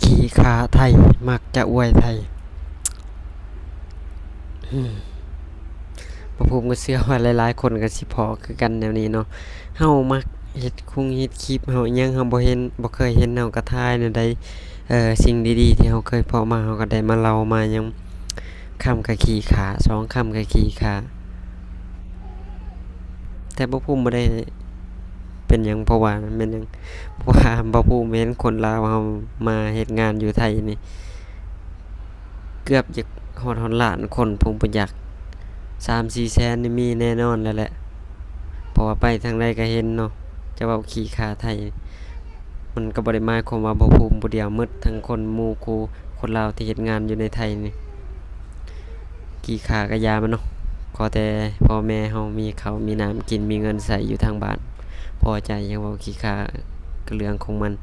ຂີ້ຂ້າໄທ ມັກຈະອວຍໄທ. ອືມ ບ່າວພູມກໍເຊື່ອວ່າຫຼາຍໆຄົນກໍຊິພໍ້ຄືກັນແນວນີ້ເນາະ. ເຮົາມັກເຮັດຄຸງເຮັດຄລິບ ເຮົາຫຍັງເຮົາບໍ່ເຫັນ ບໍ່ເຄີຍເຫັນ ເຮົາກໍຖ່າຍແນວໃດ ເອີ ສິ່ງດີໆທີ່ເຮົາເຄີຍພໍ້ມາ ເຮົາກໍໄດ້ມາເລົ່າມາຫຍັງ. ຄຳກໍຂີ້ຂ້າ ສອງຄຳກໍຂີ້ຂ້າ. ແຕ່ບ່າວພູມບໍ່ໄດ້ເປັນຫຍັງ ເພາະວ່າແມ່ນຫຍັງ ເພາະວ່າບ່າວພູມເຫັນຄົນລາວເຮົາມາເຮັດງານຢູ່ໄທນີ້ ເກືອບຈະຮອດ ຮອດລ້ານຄົນ ຜົມບໍ່ຢາກ ສາມສີ່ແສນນີ້ມີແນ່ນອນແລ້ວແຫຼະ ເພາະວ່າໄປທາງໃດກໍເຫັນເນາະ. ຈະເວົ້າຂີ້ຂ້າໄທ ມັນກໍບໍ່ໄດ້ໝາຍຄວາມວ່າບ່າວພູມຜູ້ດຽວ ໝົດທັງຄົນໝູ່ຄູ່ ຄົນລາວທີ່ເຮັດງານຢູ່ໃນໄທນີ້ ຂີ້ຂ້າກໍຢ່າມັນເນາະ. ຂໍແຕ່ພໍ່ແມ່ເຮົາມີເຂົ້າມີນ້ຳກິນ ມີເງິນໃຊ້ຢູ່ທາງບ້ານ ພໍໃຈ. ຫຍັງເວົ້າຂີ້ຂ້າກໍເລື່ອງຂອງມັນ.